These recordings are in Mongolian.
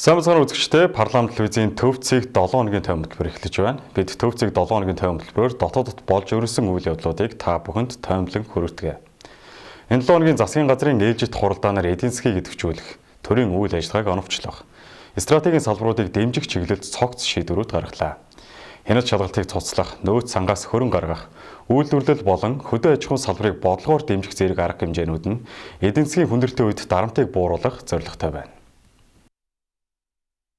Сайн бацгаана үзэгчдээ, Парламент телевизийн Төв цэг 7 хоногийн тойм хөтөлбөр эхлэж байна. Бид Төв цэг 7 хоногийн тойм хөтөлбөрөөр дотоодод болж өрнөсөн үйл явдлуудыг та бүхэнд тоймлон хүргэдэг. Энэ 7 хоногийн засгийн газрын ээлжит хуралдаанаар эдийн засгийг идэвхжүүлэх, төрийн үйл ажиллагааг оновчлох, стратегийн салбаруудыг дэмжих чиглэлд цогц шийдвэрүүд гаргалаа. Хяналт шалгалтыг цуцлах, нөөц сангаас хөрөнгө гаргах, үйлдвэрлэл болон хөдөө аж ахуйн салбарыг бодлогоор дэмжих зэрэг арга хэмжээнүүд нь эдийн засгийн хүндрэлтэй үед дарамтыг бууруулах зорилготой байна.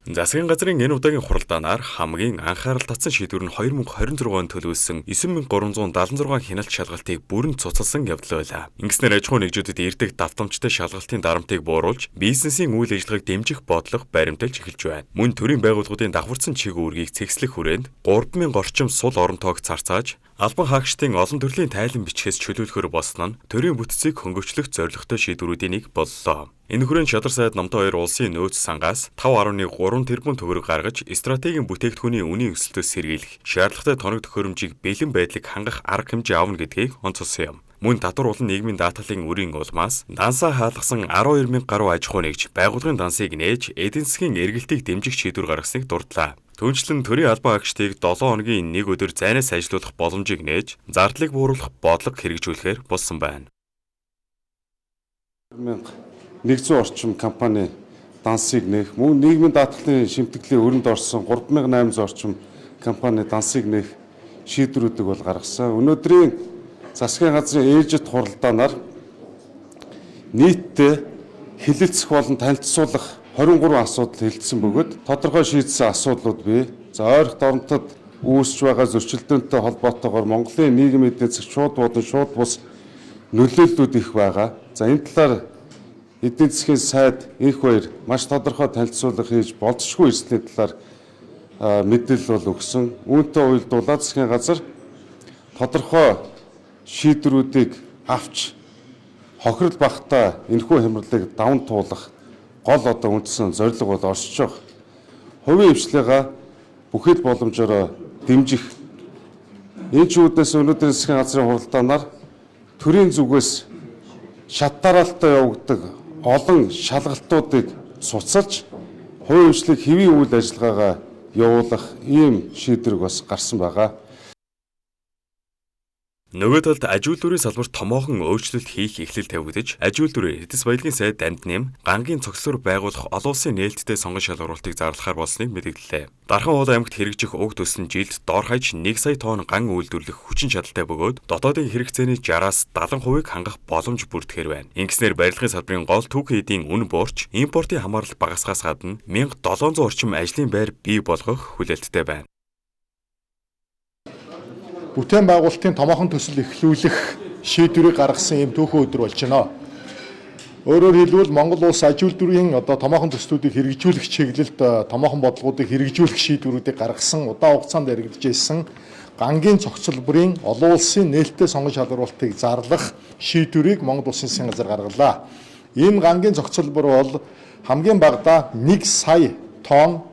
Засгийн газрын энэ удаагийн хуралдаанаар хамгийн анхаарал татсан шийдвэр нь 2026 онд төлөвлөсөн 9376 хяналт шалгалтыг бүрэн цуцалсан явдал байлаа. Ингэснээр аж ахуйн нэгжүүдэд ирдэг давтамжтай шалгалтын дарамтыг бууруулж, бизнесийн үйл ажиллагааг дэмжих бодлого баримталж эхэлж байна. Мөн төрийн байгууллагуудын давхарцсан чиг үүргийг цэгцлэх хүрээнд 3000 орчим сул оронтоог царцааж, албан хаагчдын олон төрлийн тайлан бичгээс чөлөөлөхөр болсон нь төрийн бүтцийг хөнгөвчлөх зорилготой шийдвэрүүдийн нэг боллоо. Энэ хүрээнд Шадар сайд Номтой хоёр улсын нөөц сангаас 5.3 тэрбум төгрөг гаргаж стратегийн бүтээгдэхүүний үнийн өсөлтөөс сэргийлэх, шаардлагатай тоног төхөөрөмжийг бэлэн байдлыг хангах арга хэмжээ авна гэдгийг онцолсон юм. Мөн татвар болон нийгмийн даатгалын үрийн улмаас дансаа хаалгасан 12,000 гаруй аж ахуй нэгж байгууллагын дансыг нээж эдийн засгийн эргэлтийг дэмжих шийдвэр гаргасныг дурдлаа. Түүнчлэн төрийн албан хаагчдыг 7 хоногийн нэг өдөр зайнаас ажилуулах боломжийг нээж, зардлыг бууруулах бодлого хэрэгжүүлэхээр болсон байна. 100 орчим компани дансыг нээх, мөн нийгмийн даатгалын шимтгэлийн өрөнд орсон 3800 орчим компани дансыг нээх шийдвэрүүдийг бол гаргасан. Өнөөдрийн засгийн газрын ээлжит хуралдаанаар нийтдээ хэлэлцэх болон танилцуулах 23 асуудал хэлэлцсэн бөгөөд тодорхой шийдсэн асуудлууд бий. За, ойрхон оронтод үүсч байгаа зөрчилдөөнтэй холбоотойгоор Монголын нийгмийн эдийн засаг шууд болон шууд бус нөлөөллүүд их байгаа. За, энэ талаар эдийн засгийн сайд инх баяр маш тодорхой танилцуулга хийж болзошгүй эрсдлийн талаар мэдээлэл бол өгсөн. Үүнтэй уялдуулаад засгийн газар тодорхой шийдвэрүүдийг авч хохирол багтаа энэхүү хямралыг даван туулах гол одоо үндсэн зорилго бол оршиж байгаа. Хувийн хвшлийнхаа бүхэл боломжоор дэмжих. Энэ ч үүднээс өнөөдрийн засгийн газрын хуралдаанаар төрийн зүгээс шат дараалтаа явагддаг олон шалгалтуудыг цуцалж хувийн хвшлийг хэвийн үйл ажиллагаагаа явуулах ийм шийдвэр бас гарсан байгаа. Нөгөө талд аж үйлдвэрийн салбарт томоохон өөрчлөлт хийх эхлэл тавигдаж, аж үйлдвэрийн эдэс баялагын сайд Дамдинэм гангийн цогцлоор байгуулах олон улсын нээлттэй сонгон шалгаруултыг зарлахаар болсныг мэдгдлээ. Дархан уул аймагт хэрэгжих уг төсөл нь жилд дор хаяж 1 сая тонн ган үйлдвэрлэх хүчин чадалтай бөгөөд дотоодын хэрэгцээний 60-аас 70%-ийг хангах боломж бүрдэхээр байна. Ингэснээр барилгын салбарын гол түүхэн эдийн үн буурч, импортын хамаарал багасгаас гадна 1700 орчим ажлын байр бий болгох хүлээлттэй байна. Бүтээн байгуулалтын томоохон төсөл эхлүүлэх шийдвэрийг гаргасан ийм түүхэн өдөр болж байна. Өөрөөр хэлбэл Монгол улс аж үйлдвэрийн одоо томоохон төслүүдийг хэрэгжүүлэх чиглэлд томоохон бодлогоодыг хэрэгжүүлэх шийдвэрүүдийг гаргасан удаан хугацаанд яригдж ирсэн гангийн цогцлборын олон улсын нээлттэй сонгон шалгаруулалтыг зарлах шийдвэрийг Монгол Улсын засгийн газар гаргалаа. Энэ гангийн цогцлбор бол хамгийн багадаа 1 сая тонн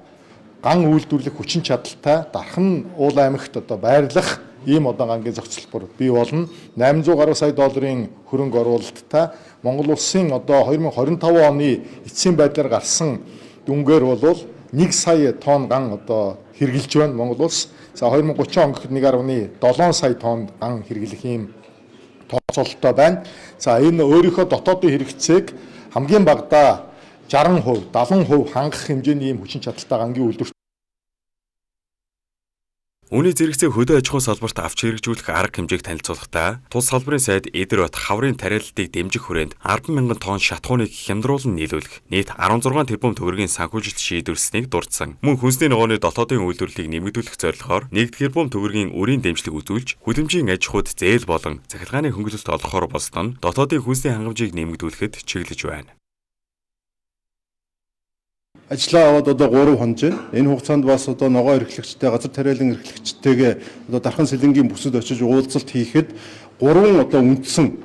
ган үйлдвэрлэх хүчин чадалтай Дархан уул аймагт одоо байрлах ийм одоо гангийн зохицолбор бий болно. 800 гаруй сая долларын хөрөнгө оруулалттай Монгол улсын одоо 2025 оны эцсийн байдлаар гарсан дүнгээр бол 1 сая тонн ган одоо хэрэглэж байна Монгол улс. За, 2030 он гэхэд 1.7 сая тонн ган хэрэглэх ийм тооцоололтой байна. За, энэ өөрийнхөө дотоодын хэрэгцээг хамгийн багадаа 60%, 70% хангах хэмжээний ийм хүчин чадалтай гангийн үйлдвэр. Үүний зэрэгцээ хөдөө аж ахуйн салбарт авч хэрэгжүүлэх арга хэмжээг танилцуулахдаа тус салбарын сайд Эдэр бат хаврын тариаллтыг дэмжих хүрээнд 10,000 тонн шатхууныг хямдруулан нийлүүлэх нийт 16 тэрбум төгрөгийн санхүүжилт шийдвэрлэснийг дурдсан. Мөн хүнсний ногооны дотоодын үйлдвэрлэлийг нэмэгдүүлэх зорилгоор 1 тэрбум төгрөгийн үрийн дэмжлэг үзүүлж хүлэмжийн аж ахуйд зээл болон цахилгааны хөнгөлөлт олгохоор болсон нь дотоодын хүнсний хангамжийг нэмэгдүүлэхэд чиглэж байна. Ажлаа аваад одоо 3 хонож байна. Энэ хугацаанд бас одоо ногоо эрхлэгчтэй, газар тариалан эрхлэгчтэйгээ одоо Дархан Сэлэнгийн бүсэд очиж уулзалт хийхэд 3 одоо үндсэн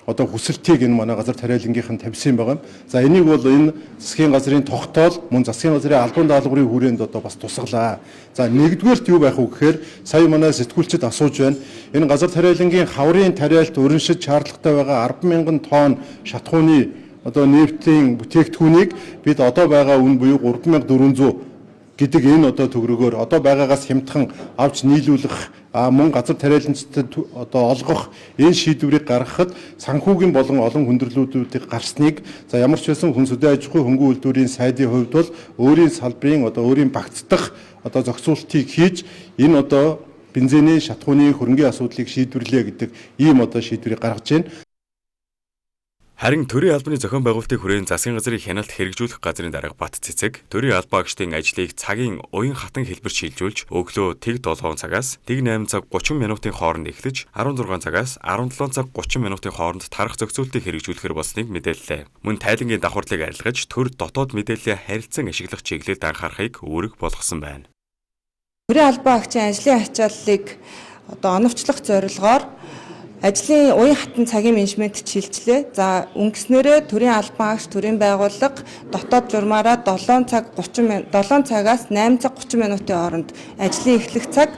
одоо хүсэлтийг энэ манай газар тариалангийнхан тавьсан байгаа юм. За, энийг бол энэ засгийн газрын тогтоол мөн засгийн газрын албан даалгаврын хүрээнд одоо бас тусгалаа. За, нэгдүгээрт юу байх вэ гэхээр сая манай сэтгүүлчид асууж байна. Энэ газар тариалангийн хаврын тариалт өрнөшөж шаардлагатай байгаа 10,000 тонн шатхууны одоо нефтийн бүтээгдэхүүнийг бид одоо байгаа үн буюу 3400 гэдэг энэ одоо төгрөгөөр одоо байгаагаас хямдхан авч нийлүүлэх, мөн газар тариаланчдад одоо олгох энэ шийдвэрийг гаргахад санхүүгийн болон олон хүндрэлүүдийг гарсныг, за ямар ч байсан хүн хөдөө аж ахуйн хөнгөн үйлдвэрийн сайдын хувьд бол өөрийн салбарын одоо өөрийн багцдах одоо зохицуултыг хийж энэ одоо бензиний шатхууны хөрөнгийн асуудлыг шийдвэрлэе гэдэг ийм одоо шийдвэрийг гаргаж байна. Харин төрийн албаны зохион байгуулалтын хүрээнд засгийн газрын хяналт хэрэгжүүлэх газрын дарга Бат Цэцэг төрийн албан агчдын ажлыг цагийн уян хатан хэлбэр шилжүүлж өглөө тэг 7 цагаас тэг 8 цаг 30 минутын хооронд эхлэж 16 цагаас 17 цаг 30 минутын хооронд тарах зохицуултыг хэрэгжүүлэхэр болсныг мэдээллээ. Мөн тайлангийн давхарлыг арилгаж төр дотоод мэдээллээ харилцан ашиглах чиглэлд анхаарахыг үүрэг болгосон байна. Төрийн албан агчийн ажлын ачааллыг одоо оновчлох зорилгоор ажлын уян хатан цагийн менежмент шилжлээ. За өнгөснөрөө төрийн албан агч, төрийн байгууллага дотоод журмаараа 7 цаг 30 7 цагаас 8 цаг 30 минутын хооронд ажлын эхлэх цаг,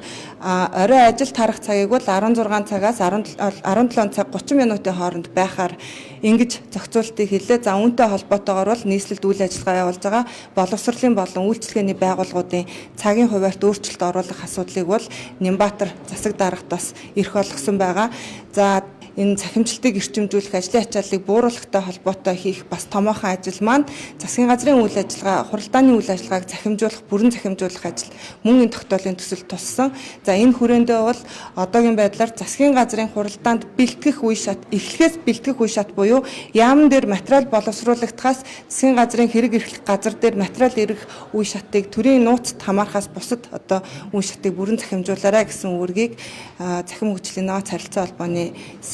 орой ажил тарах цагийг бол 16 цагаас 17 цаг 30 минутын хооронд байхаар ингэж зохицуултыг хэллээ. За үүнтэй холбоотойгоор бол нийслэлд үйл ажиллагаа явуулж байгаа боловсролын болон үйлчилгээний байгууллагуудын цагийн хуваарьт өөрчлөлт оруулах асуудлыг бол Нямбатар засаг даргад бас эрх олгосон байгаа. За энэ цахимжилтыг эрчимжүүлэх, ажлын ачааллыг бууруулахтай холбоотой хийх бас томоохон ажил маань засгийн газрын үйл ажиллагаа, хуралдааны үйл ажиллагааг цахимжуулах, бүрэн цахимжуулах ажил мөн энэ тогтоолын төсөлд туссан. За энэ хүрээндээ бол одоогийн байдлаар засгийн газрын хуралдаанд бэлтгэх үе шат, эхлэхээс бэлтгэх үе шат буюу яамн дээр материал боловсруулагдахаас засгийн газрын хэрэг эрхлэх газар дээр материал ирэх үе шатыг төрийн нууцт хамаархаас бусад одоо үе шатыг бүрэн цахимжуулаарай гэсэн үүргийг цахим хөгжлийн нөөц харилцаа холбооны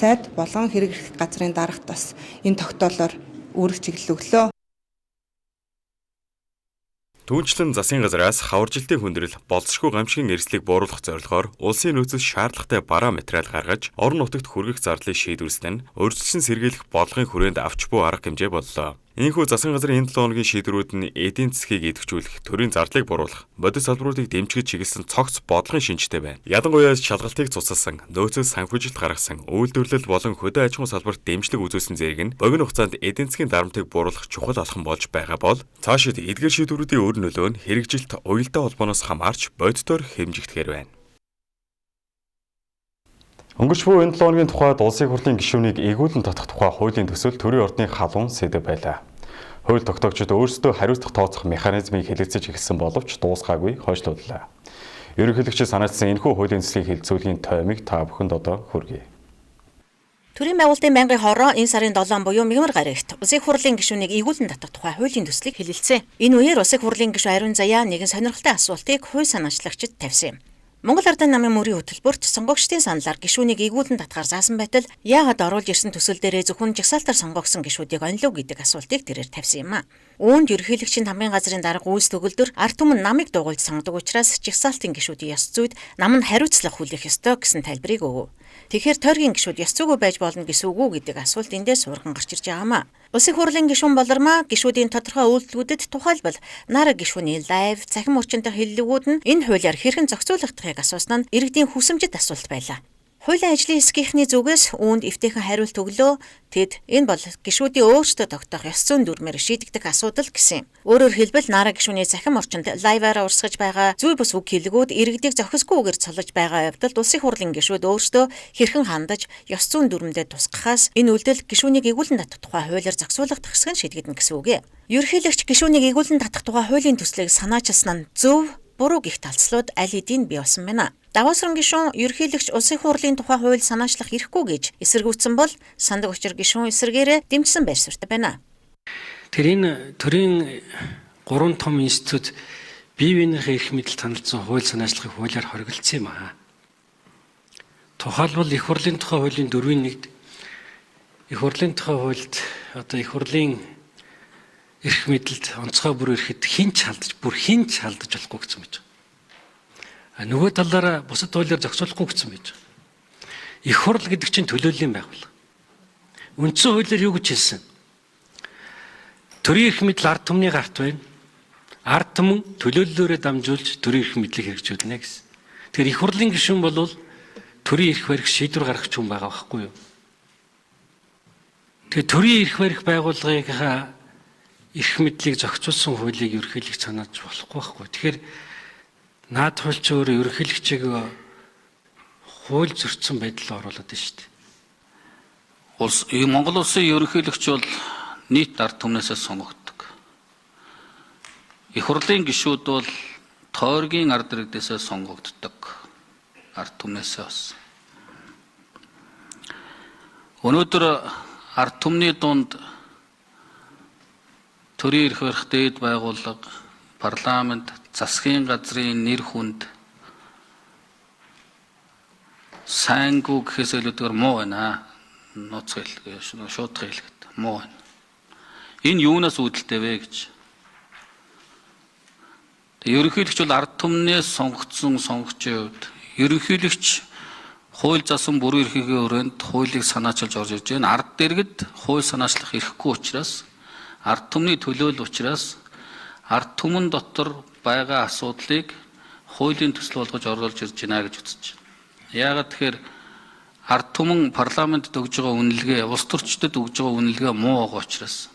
сайд болон хэрэг эрхлэх газрын дарагт бас энэ тогтоолоор үүрэг чиглэл өглөө. Түүнчлэн засгийн газраас хаваржилтын хүндрэл, болзошгүй гамшигын эрсдлийг бууруулах зорилгоор улсын нөөцөс шаардлагатай бараа материал гаргаж орон нутагт хүргэх зардлыг шийдвэрлэсэн нь урьдчилан сэргийлэх бодлогын хүрээнд авч буй арга хэмжээ боллоо. Ийхүү засгийн газрын энэ 7 хоногийн шийдвэрүүд нь эдийн засгийг идэвхжүүлэх, төрийн зардлыг бууруулах, бодит салбаруудыг дэмжиж чиглэсэн цогц бодлогын шинжтэй байна. Ялангуяа шалгалтыг цуцалсан, нөөцөөс санхүүжилт гаргасан, үйлдвэрлэл болон хөдөө аж ахуйн салбарт дэмжлэг үзүүлсэн зэрэг нь богино хугацаанд эдийн засгийн дарамтыг бууруулах чухал алхам болж байгаа бол цаашид эдгээр шийдвэрүүдийн үр нөлөө нь хэрэгжилт уялдаа холбооноос хамаарч бодитоор хэмжигдэхээр байна. Өнгөрч буй энэ 7 хоногийн тухайд улсын хурлын гишүүнийг эгүүлэн татах тухай хуулийн төсөл төрийн ордны халуун сэдэв байлаа. Хууль тогтоогчид өөрсдөө хариуцлага тооцох механизмыг хэлэлцэж эхэлсэн боловч дуусгаагүй хойшлууллаа. Ерөнхийлөгчид санаачсан энэхүү хуулийн төслийг хэлэлцүүлгийн тоймыг та бүхэнд одоо хүргэе. Төрийн байгуулалтын байнгын хороо энэ сарын 7 буюу мягмар гарагт Улсын хурлын гишүүнийг эгүүлэн татах тухай хуулийн төслийг хэлэлцээ. Энэ үеэр Улсын хурлын гишүүн Ариун Заяа нэгэн сонирхолтой асуултыг хууль санаачлагчид тавьсан юм. Монгол Ардын намын мөрийн хөтөлбөрт сонгогчдын саналаар гишүүнийг эгүүлэн татахаар заасан байтал яагаад оруулж ирсэн төсөл дээрээ зөвхөн жагсаалтаар сонгогдсон гишүүдийг онилов гэдэг асуултыг тэрээр тавьсан юм а. Үүнд ерөнхийлөгчийн тамгын газрын дарга Үйлс төгөлдөр ард түмэн намыг дугуйлж сонгодог учраас жагсаалтын гишүүдийн ёс зүйд нам нь хариуцлага хүлээх ёстой гэсэн тайлбарыг өгөв. Тэгэхээр тойргийн гишүүд ёс зүйгүй байж болно гэсэн үг үү гэдэг асуулт эндээс сурган гарч ирж байгаа юм а. Улсын хурлын гишүүн Болормаа гишүүдийн тодорхой үйлдэлүүдэд тухайлбал Нара гишүүний лайв, цахим орчинтой хэллэгүүд нь энэ хуулиар хэрхэн зохицуулагдахыг асуусан нь иргэдийн хүсэмжит асуулт байлаа. Хуулийн ажлын хэсгийнхний зүгээс үүнд эвтэйхэн хариулт өглөө. Тэд энэ бол гишүүдийн өөрсдөө тогтоох ёс зүйн дүрмээр шийдэгдэх асуудал гэсэн юм. Өөрөөр хэлбэл Нара гишүүний цахим орчинд лайваараа урсгаж байгаа зүй бус үг хэллэгүүд иргэдийг зохисгүйгээр цолож байгаа явдалд улсын хурлын гишүүд өөрсдөө хэрхэн хандаж ёс зүйн дүрмдээ тусгахаас энэ үйлдэл гишүүнийг эгүүлэн татах тухай хуулиар зохицуулагдах хэсэг нь шийдэгдэнэ гэсэн үг. Ерөнхийлөгч гишүүнийг эгүүлэн татах тухай хуулийн төслийг санаачилсан нь зөв, буруу гих талцлууд аль хэдийн бий болсон байна. Даваасран гишүүн ерөнхийлөгч улсын хурлын тухай хууль санаачлах эрхгүй гэж эсэргүүцсэн бол сандаг учир гишүүн эсэргээрээ дэмжсэн байр суурьтай байна. Тэр энэ төрийн 3 том институт бие биенийхээ эрх мэдэл танилцсан хууль санаачлахыг хуулиар хоригдсон юм аа. Тухайлбал их хурлын тухай хуулийн 4-ийн 1-д их хурлын тухай хуульд одоо их хурлын эрх мэдэлд онцгой бүр эрхэд хэн ч халдаж бүр хэн ч халдаж болохгүй гэсэн байж байгаа. Нөгөө талаараа бусад хуулиар зохицуулахгүй гэсэн байж байгаа. Их хурл гэдэг чинь төлөөллийн байгууллага. Үндсэн хуулиар юу гэж хэлсэн? Төрийн эрх мэдэл ард түмний гарт байна. Ард түмэн төлөөллөөрөө дамжуулж төрийн эрх мэдлийг хэрэгжүүлнэ гэсэн. Тэгэхээр их хурлын гишүүн бол төрийн эрх барих шийдвэр гаргах хүн байгаа байхгүй юу? Тэгээ төрийн эрх барих байгууллагынхаа эрх мэдлийг зохицуулсан хуулийг ерөнхийлөгч санааж болохгүй байхгүй. Тэгэхээр наад хууль чи өөрөө ерөнхийлөгчийг хууль зөрчсөн байдал оруулаад байна шүү дээ. Улс Монгол улсын ерөнхийлөгч бол нийт ард түмнээсээ сонгогддог. Их хурлын гишүүд бол тойргийн ард иргэдээсээ сонгогддог. Ард түмнээсээ бас. Өнөөдөр ард түмний дунд төрийн эрх барих дээд байгууллага, парламент, засгийн газрын нэр хүнд сайнгүй гэхээс илүүтэйгээр муу байна. Нууц хэлгээ, шуудах хэлгээд муу байна. Энэ юунаас үүдэлтэй вэ гэж. Тэг ерөнхийлөгч бол ард түмнээс сонгогдсон сонгогчийн хувьд ерөнхийлөгч хууль засан бүрэн эрхийнхээ өрөөнд хуулийг санаачилж орж ирж байна. Ард дэргэд хууль санаачлах эрхгүй учраас, ард түмний төлөөлөл учраас ард түмэн дотор байгаа асуудлыг хуулийн төсөл болгож оруулж ирж байна гэж үзэж байна. Яагаад тэгэхээр ард түмэн парламентэд өгж байгаа үнэлгээ, улс төрчдөд өгж байгаа үнэлгээ муу байгаа учраас.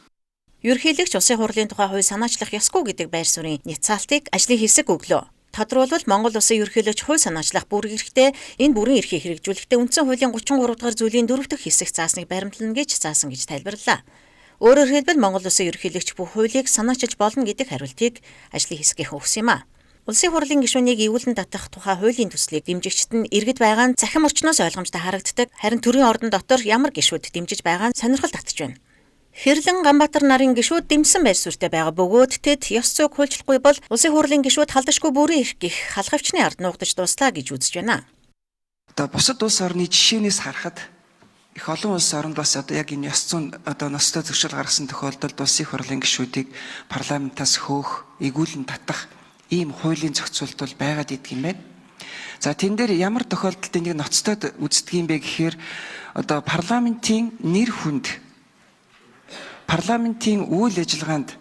Ерөнхийлөгч Улсын хурлын тухай хууль санаачлах ёсгүй гэдэг байр суурийн няцаалтыг ажлын хэсэг өглөө. Тодруулбал Монгол Улсын ерөнхийлөгч хууль санаачлах бүрэг эрхтэй, энэ бүрэн эрхийг хэрэгжүүлэхдээ үндсэн хуулийн 33 дугаар зүйлийн 4 дахь хэсэг заасныг баримтлана гэж заасан гэж тайлбарллаа. Өөрөөр хэлбэл Монгол Улсын ерөнхийлөгч бүх хуулийг санаачилж болно гэдэг хариултыг ажлын хэсгийнхэн өгсөн юм а. Улсын хурлын гишүүнийг эвгүүлэн татах тухай хуулийн төслийг дэмжигчид нь иргэд байгаа нь цахим орчноос ойлгомжтой харагддаг. Харин төрийн ордон дотор ямар гишүүд дэмжиж байгаа нь сонирхол татж байна. Хэрлэн Ганбаатар нарын гишүүд дэмжсэн байр суурьтай байгаа бөгөөд тэд ёс зүйг хуульчлахгүй бол Улсын хурлын гишүүд халдашгүй бүрэн эрх гих халахвчны ард нуугдаж дуслаа гэж үзэж байна. Одоо бусад улс орны жишээнээс харахад их олон улс оронд бас одоо яг энэ ёс зүйн одоо ноцтой зөрчил гаргасан тохиолдолд Улсын хурлын гишүүдийг парламентаас хөөх, эгүүлэн татах ийм хуулийн зохицуулалт бол байгаад идэх юм байна. За тэн дээр ямар тохиолдолд энийг ноцтойд үздэг юм бэ гэхээр одоо парламентын нэр хүнд, парламентын үйл ажиллагаанд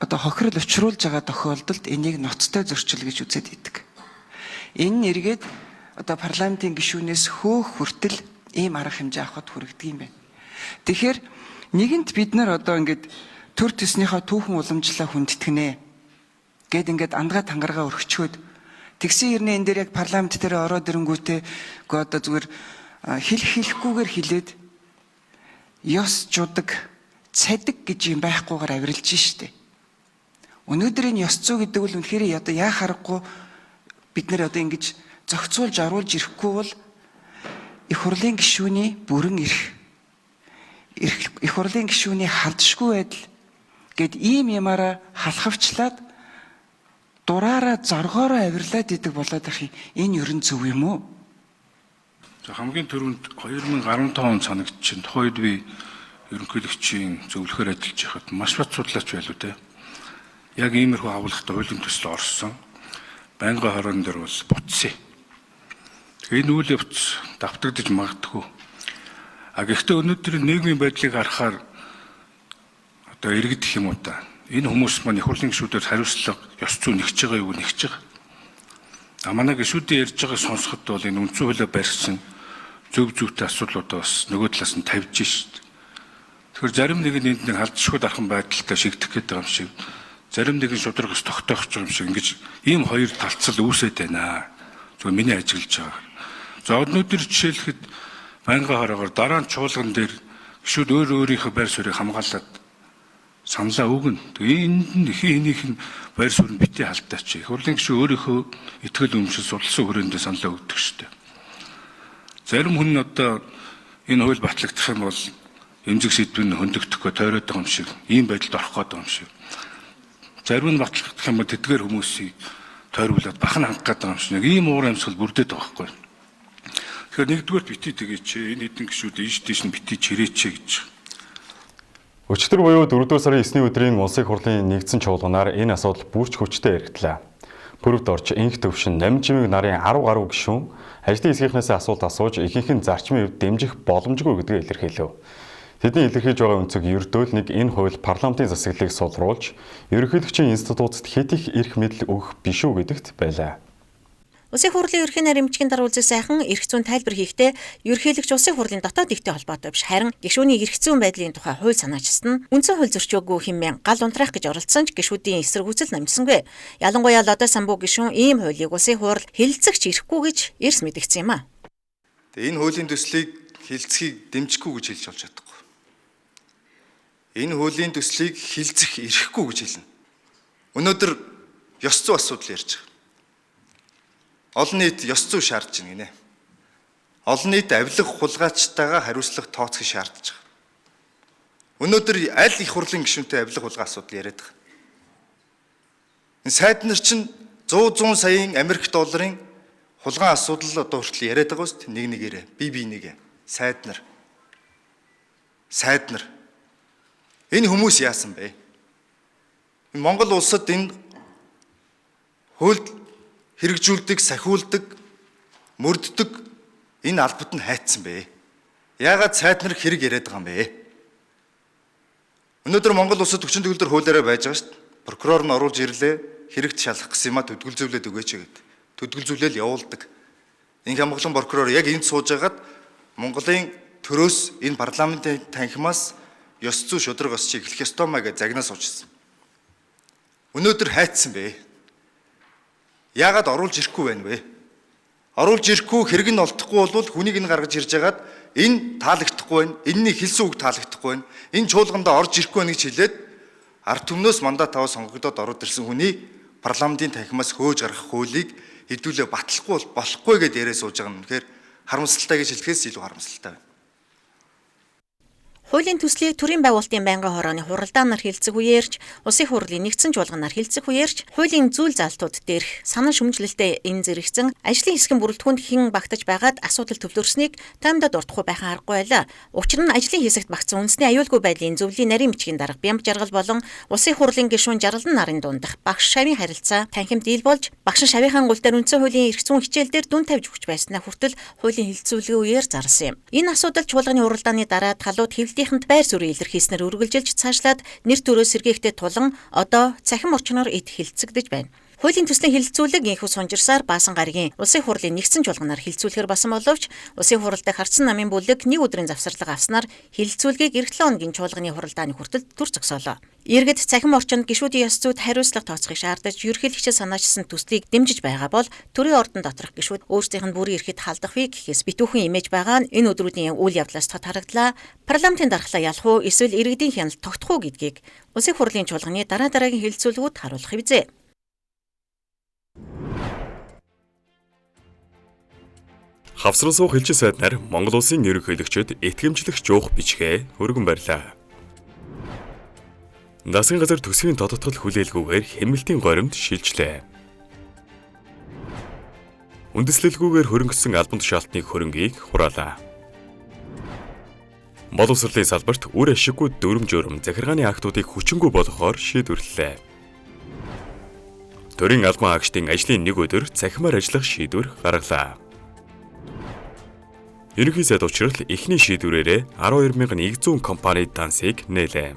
одоо хохирол учруулж байгаа тохиолдолд энийг ноцтой зөрчил гэж үзээд идэг. Энэ нь эргээд одоо парламентын гишүүнээс хөөх хүртэл ийм арга хэмжээ авахд хүргэдэг юм байна. Тэгэхээр нэгэнт бид нар одоо ингээд төр төснийхөө түүхэн уламжлалаа хүндэтгэнэ гэд ингээд андгаа тангараа өргөчхөөд тэгсэн хэрнээ энэ дээр яг парламент дээр ороод ирэнгүүтээ үгүй одоо зүгээр хэл хэлэхгүйгээр хилээд ёс жудаг, цадиг гэж юм байхгүйгээр авиралж штэ. Өнөөдөр энэ ёс зүй гэдэг бол үнэхээр одоо яа харахгүй бид нэр одоо ингэж зохицуулж оруулж ирэхгүй бол их хурлын гишүүний бүрэн эрх, их хурлын гишүүний халдшгүй байдал гэд ийм юмараа халахвчлаад дураараа зоргоороо авирлаад идэг болоод ах юм. Энэ ерөн зөв юм уу? За хамгийн түрүүнд 2015 он санагдчихэв. Тухайн үед би ерөнхийлөгчийн зөвлөхөөр ажиллаж байхад маш бат судлаач байлуу те. Яг иймэрхүү агуулгатай хуулийн төсөл орсон. Байнгын хорон дээр бол буцсан. Энэ үйл явц давтагдаж магадгүй. А гэхдээ өнөөдөр нийгмийн байдлыг харахаар одоо иргэдэх юм уу та. Энэ хүмүүс маань их хурлын гишүүдээр хариуцлага ёс зүй нэгж байгаа юу нэгж байгаа. А манай гишүүдийн ярьж байгааг сонсоход бол энэ үндсэн хуулиа барьсан зөв зүйтэй асуудлуудаа бас нөгөө талаас нь тавьж шít. Тэгэхээр зарим нэг нь энд нэг халдшгүй дархан байдалтай шигдэх гээд байгаа юм шиг, зарим нэг нь шударгаас тогтоох юм шиг ингэж ийм хоёр талцал үүсээд байна. Зүгээр миний ажиглаж байгаа. За өнөөдөр жишээлхэд байнгын хороогоор дараа нь чуулган дээр гишүүд өөр өөрийнхөө байр суурийг хамгаалаад саналаа өгнө. Тэгээ энд нь хин хинийх нь байр суурь нь битгий халтаач. Их хурлын гишүүн өөрийнхөө итгэл үнэмшил судалсан хүрээндээ саналаа өгдөг шүү дээ. Зарим хүн нь одоо энэ хууль батлагдах юм бол эмзэг сэдв нь хөндөгдөхгүй тойроод байгаа юм шиг, ийм байдалд орох гээд байгаа юм шиг. Зарим нь батлагдах юм бол тэдгээр хүмүүсийг тойруулаад бахан хангах гээд байгаа юм шиг. Ийм уур амьсгал бүрдээд байгаа байхгүй. Тэгэхээр нэгдүгээр битгий тэгээч, энэ хэдэн гишүүд ийш тийш нь битгий чирээч гэж. Өчигдөр буюу 4-р сарын 9-ний өдрийн Улсын хурлын нэгдсэн чуулганаар энэ асуудал бүрч хүчтэй яригдлаа. Пүрэвд орж инх төвшин Намжимыг нарын 10 гаруй гишүүн ажлын хэсгийнхнээс асуулт асууж ихэнх нь зарчмын хувьд дэмжих боломжгүй гэдгээ илэрхийлв. Тэдний илэрхийлж байгаа өнцөг ердөөл нэг энэ хууль парламентын засаглалыг сулруулж ерөнхийлөгчийн институтад хэд их эрх мэдэл өгөх биш үү гэдэгт байлаа. Улсын хурлын ерөнхий наримчгийн дараа Үлзий сайхан эрх зүйн тайлбар хийхдээ ерөнхийлөгч улсын хурлын дотоод ихтэй холбоотой биш харин гишүүний эрх зүйн байдлын тухай хууль санаачилсан нь үндсэн хууль зөрчөөгүй хэмээн гал унтраах гэж оролдсон ч гишүүдийн эсэргүүцэл намжсангүй. Ялангуяа Лодой Самбуу гишүүн ийм хуулийг улсын хурал хэлэлцэгч ирэхгүй гэж эрс мэдгдсэн юм а. Энэ хуулийн төслийг хэлэлцэхийг дэмжихгүй гэж хэлж болж чадахгүй. Энэ хуулийн төслийг хэлэлцэх эрхгүй гэж хэлнэ. Өнөөдөр ёс зүй асуудал ярьж байгаа. Олон нийт ёс зүй шаардж байна гинэ. Олон нийт авилга хулгайчтайгаа хариуцлага тооцохыг шаардж байгаа. Өнөөдөр аль их хурлын гишүүнтэй авилга хулгай асуудал яриад байгаа. Энэ сайд нар чинь 100 саяын Америк долларын хулгайн асуудал одоо хүртэл яриад байгаа үст нэг нэгээрээ бие бинийгээ сайд нар. Сайд нар. Энэ хүмүүс яасан бэ? Монгол улсад энэ хуульд хэрэгжүүлдэг, сахиулдаг, мөрддөг энэ албат нь хайцсан бэ? Яагаад сайд нар хэрэг яриад байгаа юм бэ? Өнөөдөр Монгол улсад хүчин төгөлдөр хуулиараа байж байгаа шүү дээ. Прокурор нь оруулж ирлээ, хэрэгт шалгах гэсэн юм а төдгөл зөвлөд өгөөч гэд. Төдгөл зөвлөл явуулдаг. Инх амгалан прокурор яг энд сууж байгаад Монголын төрөөс энэ парламентын танхимаас ёс зүй шударга ёс чи эхлэх ёстой маа гэж загнаа суужсэн. Өнөөдөр хайцсан бэ? Яагаад оруулж ирэхгүй байна вэ? Оруулж ирэхгүй хэрэг нь олдохгүй бол хүнийг нь гаргаж ирж хагаад энэ таалагдахгүй байна. Энэний хэлсэн үг таалагдахгүй байна. Энэ чуулгандаа орж ирэхгүй байна гэж хэлээд ард түмнөөс мандат аваад сонгогдоод ороод ирсэн хүний парламентын танхимаас хөөж гаргах хуулийг хэдүүлээ батлахгүй бол болохгүй гэдээ яриа сууж байгаа нь үнэхээр харамсалтай гэж хэлэхээс илүү харамсалтай байна. Хуулийн төслийг төрийн байгуулалтын байнгын хорооны хуралдаанаар хэлэлцэх үеэрч, улсын хурлын нэгдсэн чуулганаар хэлэлцэх үеэрч, хуулийн зүйл залтууд дээрх санан шүмжлэлтэй энэ зэрэгцэн ажлын хэсгийн бүрэлдэхүүнд хэн багтаж байгаад асуудал төвлөрснийг таймдад дуртахгүй байхan аргагүй байлаа. Учир нь ажлын хэсэгт багтсан үндэсний аюулгүй байдлын зөвлөлийн нарийн бичгийн дарга Бямб Жаргал болон улсын хурлын гишүүн Жаргалан нарын дундах багш шавийн харилцаа танхимд дийл болж багш шавийнхаа гул дээр үндсэн хуулийн эрх зүйн хичээл дээр дүн тавьж өгч байснаа хүртэл хуулийн хэлэлцүүлгийн үеэр зарласан юм. Энэ асуудал чуулганы хуралдааны дараа талууд хэвлэлийнхэнд байр суурь илэрхийлснээр үргэлжилж цаашлаад нэр төрөө сэргээхтэй тулан одоо цахим орчноор эд хэлэлцэгдэж байна. Хуулийн төслийн хэлэлцүүлэг инхүү сунжирсаар Баасан гарагийн улсын хурлын нэгдсэн чуулганаар хэлэлцүүлэхээр басан боловч улсын хурал дахь харцсан намын бүлэг нэг өдрийн завсарлага авснаар хэлэлцүүлгийг эх 7 хоногийн чуулганы хуралдааны хүртэл төр зогсоолоо. Иргэд цахим орчинд гишүүдийн ёс зүйд хариуцлага тооцохыг шаардаж ерөнхийлөгчид санаачилсан төслийг дэмжиж байгаа бол төрийн ордон доторх гишүүд өөрсдийнх нь бүрийн эрхэд халдах вэ гэхээс битүүхэн имэж байгаа нь энэ өдрүүдийн үйл явдлаас тод харагдлаа. Парламентын дархлаа ялах уу эсвэл иргэдийн хяналт тогтох уу гэдгийг улсын хурлын чуулганы дараа дараагийн хэлэлцүүлгүүд харуулах хэвзээ. Хавсран суух элчин сайд нар Монгол улсын ерөнхийлөгчид итгэмжлэх жуух бичгээ өргөн барьлаа. Засгийн газар төсвийн тодотгол хүлээлгүйгээр хэмнэлтийн горимд шилжлээ. Үндэслэлгүйгээр хөрөнгөсөн албан тушаалтны хөрөнгийг хураалаа. Боловсролын салбарт үр ашиггүй дүрм журм захиргааны актуудыг хүчингүй болгохоор шийдвэрлэлээ. Төрийн албан хаагчдын ажлын нэг өдөр цахимаар ажиллах шийдвэр гаргалаа. Ерөнхий сайд учрал эхний шийдвэрээрээ 12100 компани дансыг нээлээ.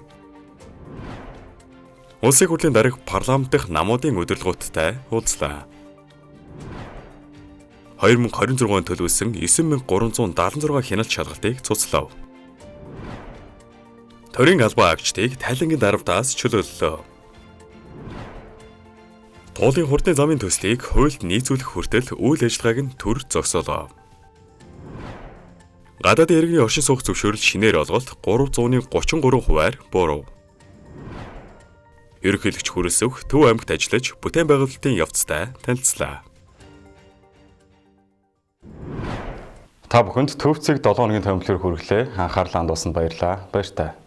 Улсын хурлын дарга парламент дахь намуудын удирдлагуудтай уулзлаа. 2026 онд төлөвлөсөн 9376 хяналт шалгалтыг цуцлав. Төрийн албан хаагчдыг тайлангийн дарамтаас чөлөөллөө. Туулын хурдны замын төслийг хуульд нийцүүлэх хүртэл үйл ажиллагааг нь төр зогсоолоо. Гадаадын иргэний оршин суух зөвшөөрөл шинээр олголт 333 хувиар буурав. Ерөнхийлөгч Хүрэлсөх Төв аймагт ажиллаж бүтээн байгуулалтын явцтай танилцлаа. Та бүхэнд Төв цэг 7 хоногийн томилолтоор хүргэлээ. Анхаарлаа хандуулсанд баярлалаа. Баяртай.